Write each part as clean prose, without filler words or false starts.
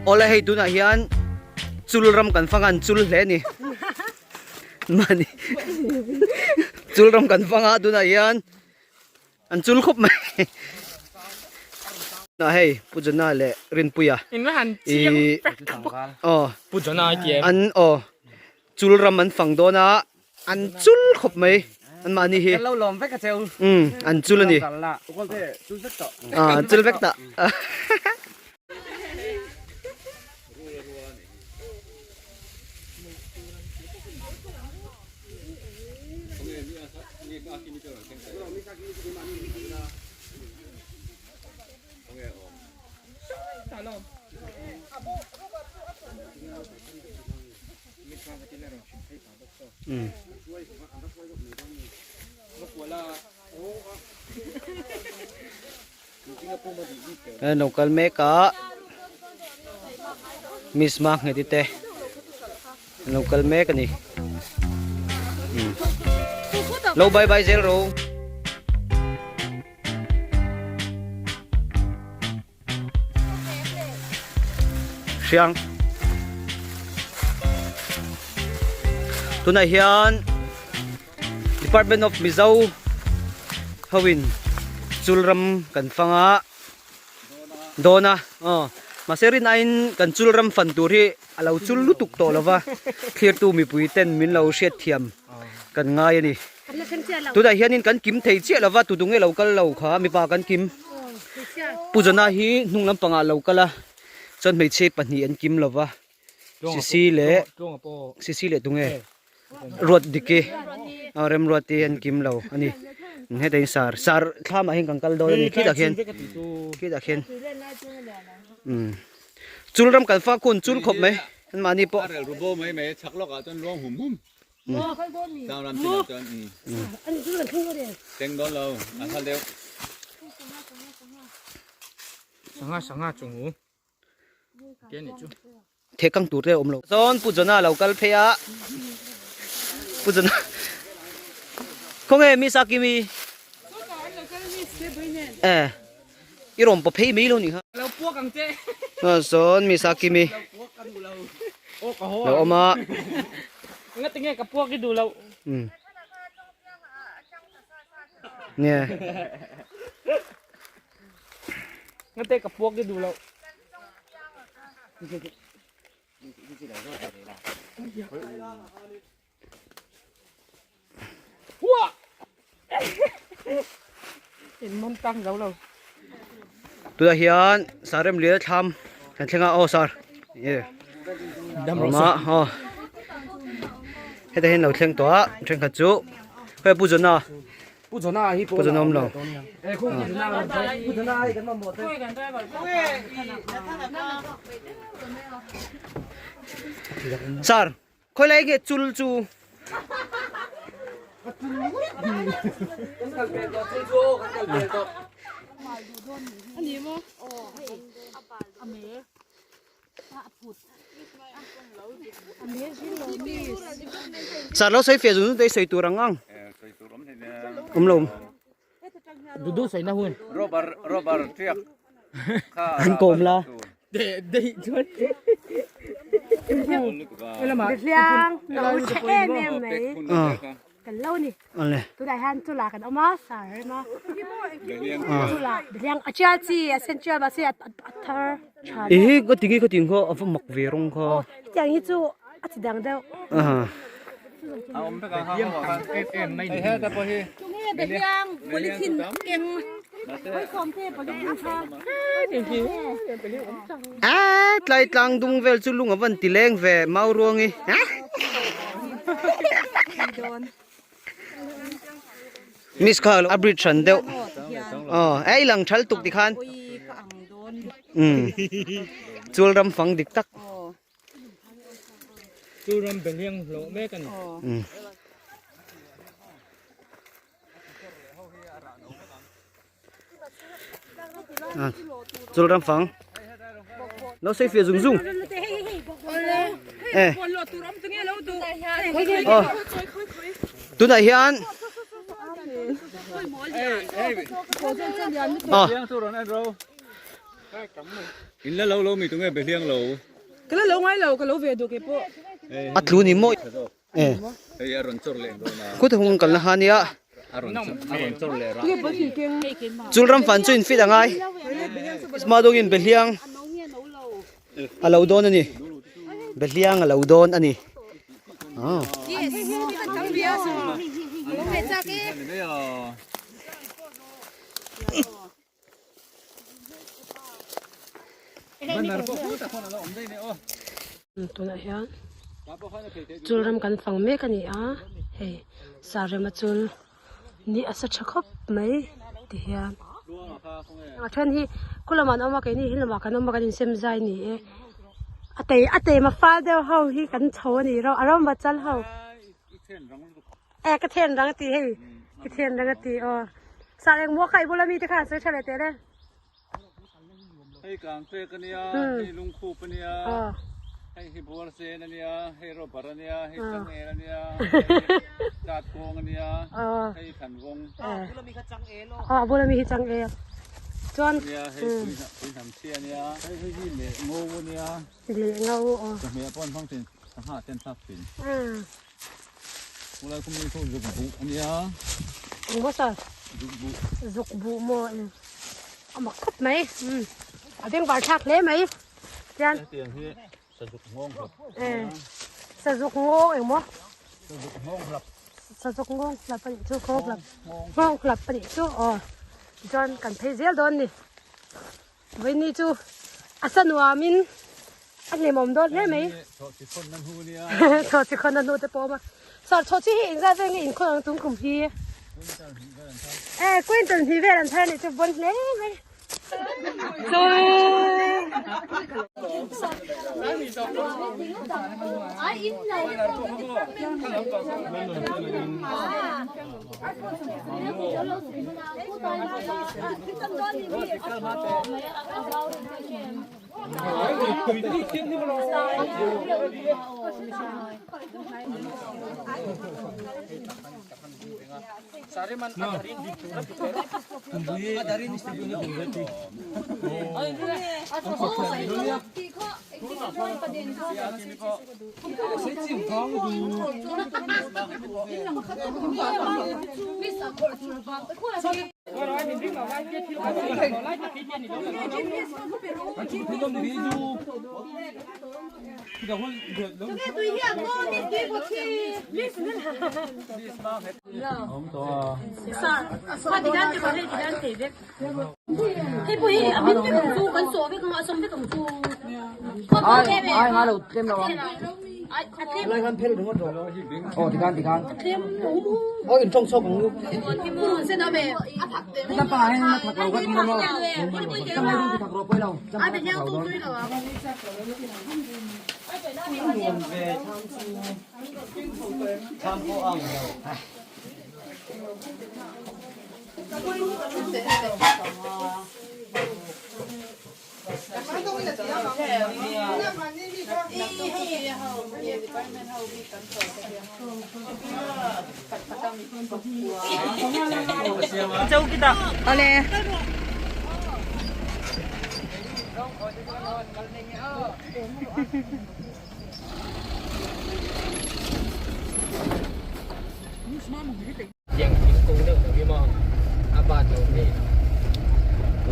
Awle hei tunah hian chul ram kan fang a an chul hle a ni. Mahni chul ram kan fang a tunah hian an chul khawp mai. Tunah hei Pu Jona leh Rinpuia ih aw an aw chul ram an fang dawn a an chul khawp mai an mahni hi umm an chul a ni ah an chul vek ta. An lo kal mek a miss ma ngheti te an lo kal mek a ni lo bye bye zel ro. Hriang tunah hian Department of Mizo hoin chul ram kan fang a dawn a aw mahse rin aiin kan chul ram fan tur hi a lo chul lutuk tawh lo va thlirtu mipui ten min lo hriat thiam kan ngai a ni. Tunah hianin kan kim thei chiah lova tu tunge lo kal lo kha mipa kan kim. Pu Jona hi hnung lampangah lo kal a chuan hmeichhe pahnih an kim lova Sisi leh Sisi leh tunge Ruat Diki aw Remruati an kim lo a ni. Heta in sar sar thlamah hian kan kal dawn a ni khitah khian khitah khian umm chul ram kan fak hun chul khawp mai anmahni pawh. Thekang tur te a awm lo. Sawn Pu Jona lo kal phei a. Pu Jona khawnge Miss Akimi? Eh i rawn paw phei mai lo ni kha. Sawn Miss Akimi. Lo awm a. Nga tinge ka puak i duh loh. Um. Nge. Nga te ka puak i duh loh. Hua! In mawm tang zo lo. Tunah hian Sarem Lian thlam kan thleng a aw sar ye awm a aw hetah hian lo thleng tawh a thenkhat chu hei Pu Jona Pu Jona hi Pu Jona awm lo sar Khawi lai nge chul chu? Sir lo sawi fiah zung zung te sawi tur ang ang. Awm lo. Dudu sawi na hun. Rubber rubber tiak kha An kawm la. De de chuan. Hliang lo che em em mai kan lo ni Ale. tunah hian chula kan awm a sar rem a chula hliang a chial chi a sen chial mahse a thar tha I hi ka tingi ka ting kha a va mak ve rawng kha. Hetiang hi chu a chi dang deuh. A tlai tlang dung vel chu lung a van ti leng ve mau ruang i miss kha a bridge hran deuh aw ei lang thal tuk tikhan um chul ram fang dik tak. Chu ram beliang hlawh mek a ni. Chul ram fang. Lo sei fia zung zung. Eh. Oh. Tunah hian Oh. In la lo lo mi tunge behliang lo. Ka la lo ngai lo, ka lo ve duh keipawh. A tlu ni maw? E. Hei a rawn chawr leh dawn a. Khuta hung kalna kha nia. A rawn a rawn chawr leh rah. Chulram fan chu in fit angai. Isma dawngin behliang a lo dawn a ni. Behliang a lo dawn a ni. Ah. Tunah hian chul ram kan fang mek a ni a hei sarema chul ni a sa tha khawp mai ti hian a then hi khu lamah an awm a keini hi lamah kan awm a kan insem zai ni e a tei a teima fal deuh ho hi kan chho a ni ro a ram va chal ho. E ka then rang ti hei ka then rang ti aw sar eng maw kai bula mi te kha sawi tha leh teh le hei kang pek ania hei lungkhup ania hei hi buar sen ania hei rubber ania hei changel ania tat kawng ania hei thanvawng aw bula mi hi changel chuan ania hei pui hnam chi ania hei hei hi leh ngo ania leh ngo aw chawhmeh pawh an hmang thin sangha te an thlak thin Khulai khu mi khu zuk buh a nia. Eng maw sir? Zuk buh. Zuk buh maw em? A mak khawp mai. Um. A bengvar thlak hle mai. Tian. Hetiang hi sazuk nghawng hlap. Eh. Sazuk nghawng eng maw? Sazuk nghawng hlap. Sazuk nghawng hlap a nih chu nghawng hlap. Nghawng hlap a nih chu aw. Tichuan kan phei zel dawn ni. Vawiini chu a sa nuamin a hlimawm dawn hle mai. Chawh chi khawn a hnu te pawh a awm a. Sir chawh chi hi engzat vel nge inkhawm ang tum kum hi? E quintal hnih vel an thar a nih chu bawn hle mai.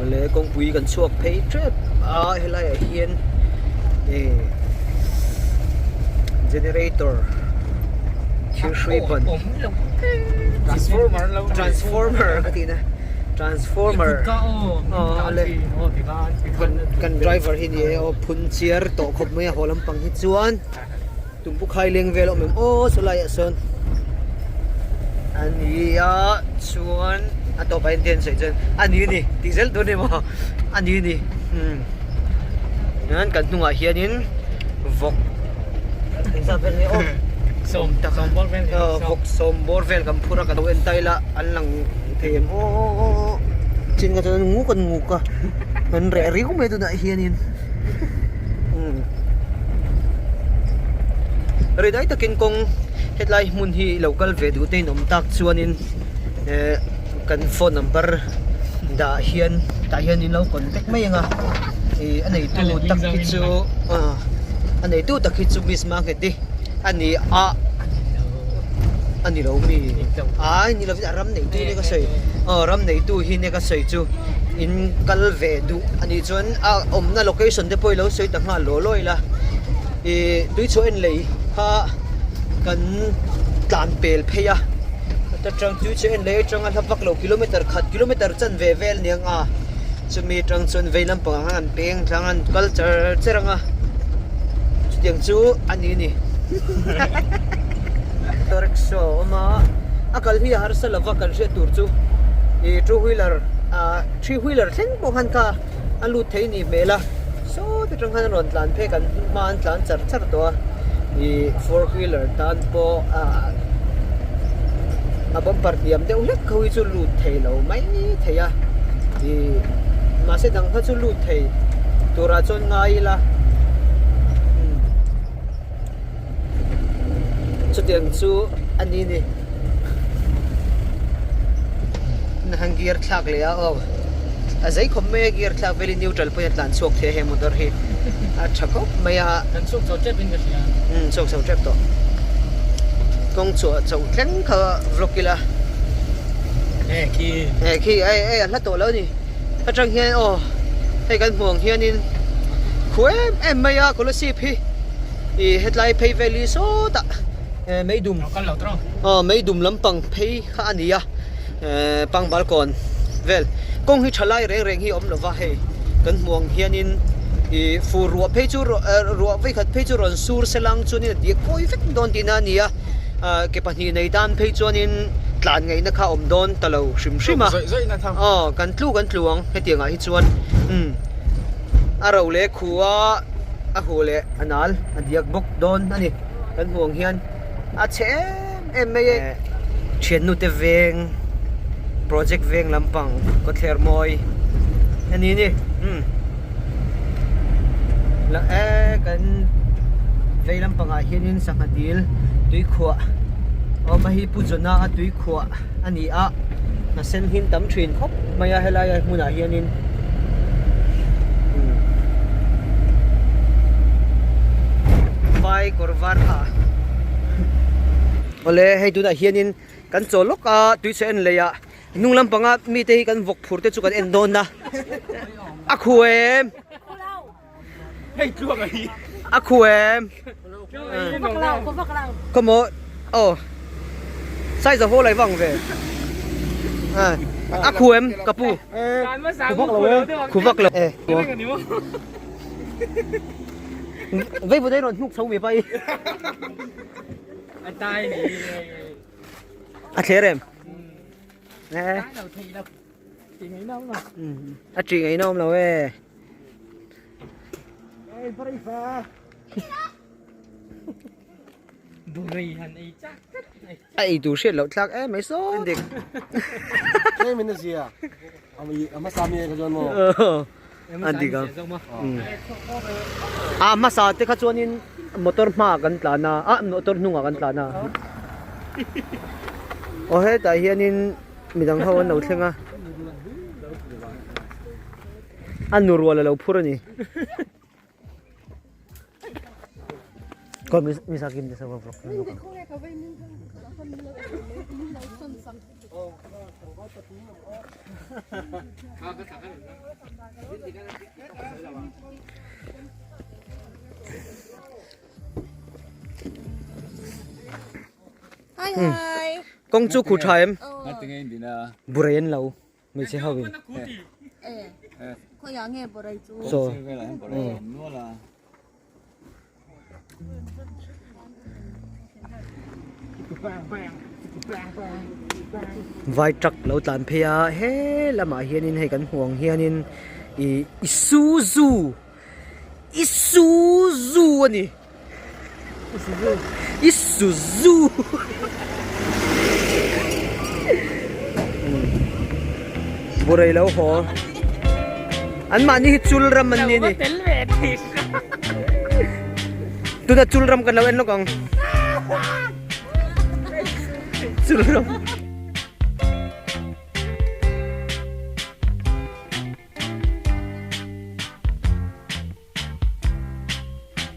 Awle kawngpui kan chhuak phei tep a helai ah hian eh generator thil hrui ban transformer ka tih na transformer awle kan driver hi ni e aw phun chiar tawh khawp mai a haw lampang hi chuan. Tumpu khai leng vel a awm em aw sawlai ah sawn a ni a chuan a tawpah hian te an sawi chuan a ni a ni tih zel tur a ni maw a ni a ni umm chuan kan hnungah hianin vawk engzat vel nge aw sawm tak sawm bawr vel aw vawk sawm bawr vel kan phur a ka lo en ta ila an lang thei em aw aw aw aw chin kha chuan nguk an nguk a an reh riau mai tunah hianin. Umm rei dai takin kawng hetlai hmun hi lo kal ve duh te in awm tak chuanin eh kan phone number dah hian tah hian in lo contact mai ang a. Ih a neitu tak hi chu a neitu tak hi chu Miss Market-i a ni a a ni lo mi ai ni lovin a ram neitu nia ka sawi aw ram neitu hi nia ka sawi chu in kal ve duh a nih chuan a awmna location te pawh i lo sawi ta nghal law law ila ih tuichhuah en lei kha kan tlan pel phei a ta tang tuichhuah en lei atanga hla vak lo kilometer khat kilometer chanve vel aniang a. Chumi atang chuan vei lampang ah khan an peng tlang a an kal char char ang a chutiang chu a ni a ni auto rickshaw a awm a a kal hi a harsa lova kan hriat tur chu ih two wheeler ah three wheeler thleng pawh khan kha a lut thei a nih hmel a sawti atang khan a rawn tlan phek an hma an tlan char char tawh a ih four wheeler tan pawh ah a bumper hniam deuh hlek ho hi chu lut thei lo mai thei a ih mahse dang kha chu lut thei turah chuan ngai ila umm chutiang chu a ni ni han gear thlak leh a aw a zei khawp mai a gear thlak velin neutral pawhin a tlan chhuak thei a he motor hi a tha khawp mai a. Kan chhuak chho tep in ka hria. Umm chhuak chho tep tawh. Kawng chhuah chho thleng kha vlog ila. E khi. E khi ei ei a hla tawh lo a ni. Atang hian aw hei kan hmuh ang hianin khu em em mai a Kolasib hi ih hetlai phei vel hi sawtah meidum aw meidum lampang phei kha a ni a pangbal kawn vel kawng hi tha lai reng reng hi a awm lova hei kan hmuh ang hianin ih fur ruah phei chu ruah vawikhat phei chu rawn sur se lang chuanin a diak kawi vek dawn tihna a ni a ke pahnih nei tan phei chuanin tlan ngaihna kha a awm dawn ta lo hrim hrim a aw kan tlu kan tlu ang hetiang ah hi chuan umm a ro leh khu a a huh leh a nal a diak bawk dawn a ni kan hmuh ang hian a chhe em em mai e thiannu te veng project veng lampang kawtthler mawi a ni ni umm la e kan vei lampangah hianin sangha dil tuikhuah a awm a hi Pu Johna a tuikhuah a ni a a sen hin tam thin khawp mai a helai hmunah hianin umm vai kawr var ha awle hei tunah hianin kan chawl lawk a tuichhe en lei ah hnung lampanga mite hi kan vawk phur te chu kan en dawn a a khu em. A khu em? Khaw maw? Aw. Size a haw lai vang ve. A khu em ka pu? Khu vak lo e. Khu vak lo e. Vei vut ei rawn hnuk chho mi pa i. A thler em? A ṭih ngaihna awm lo e. A ei tur hriat loh thlak em mai sawn dik. A dik ang. A hmasa te kha chuanin motor hmaah kan tlan a, ah motor hnungah kan tlan a. Aw hetah hianin midang ho an lo thleng a. A nu rual a lo phur a ni. Hi hi. Kawng chu khu tha em? Burai an lo hmeichhe ho in. Saw. Vai truck lo tlan phei a he lamah hianin hei kan hmuh ang hianin ih Isuzu Isuzu a ni Isuzu Burai lo haw an mahni hi chul ram an ni a ni. Tuna chul ram kan lo en lawk ang. Chul ram.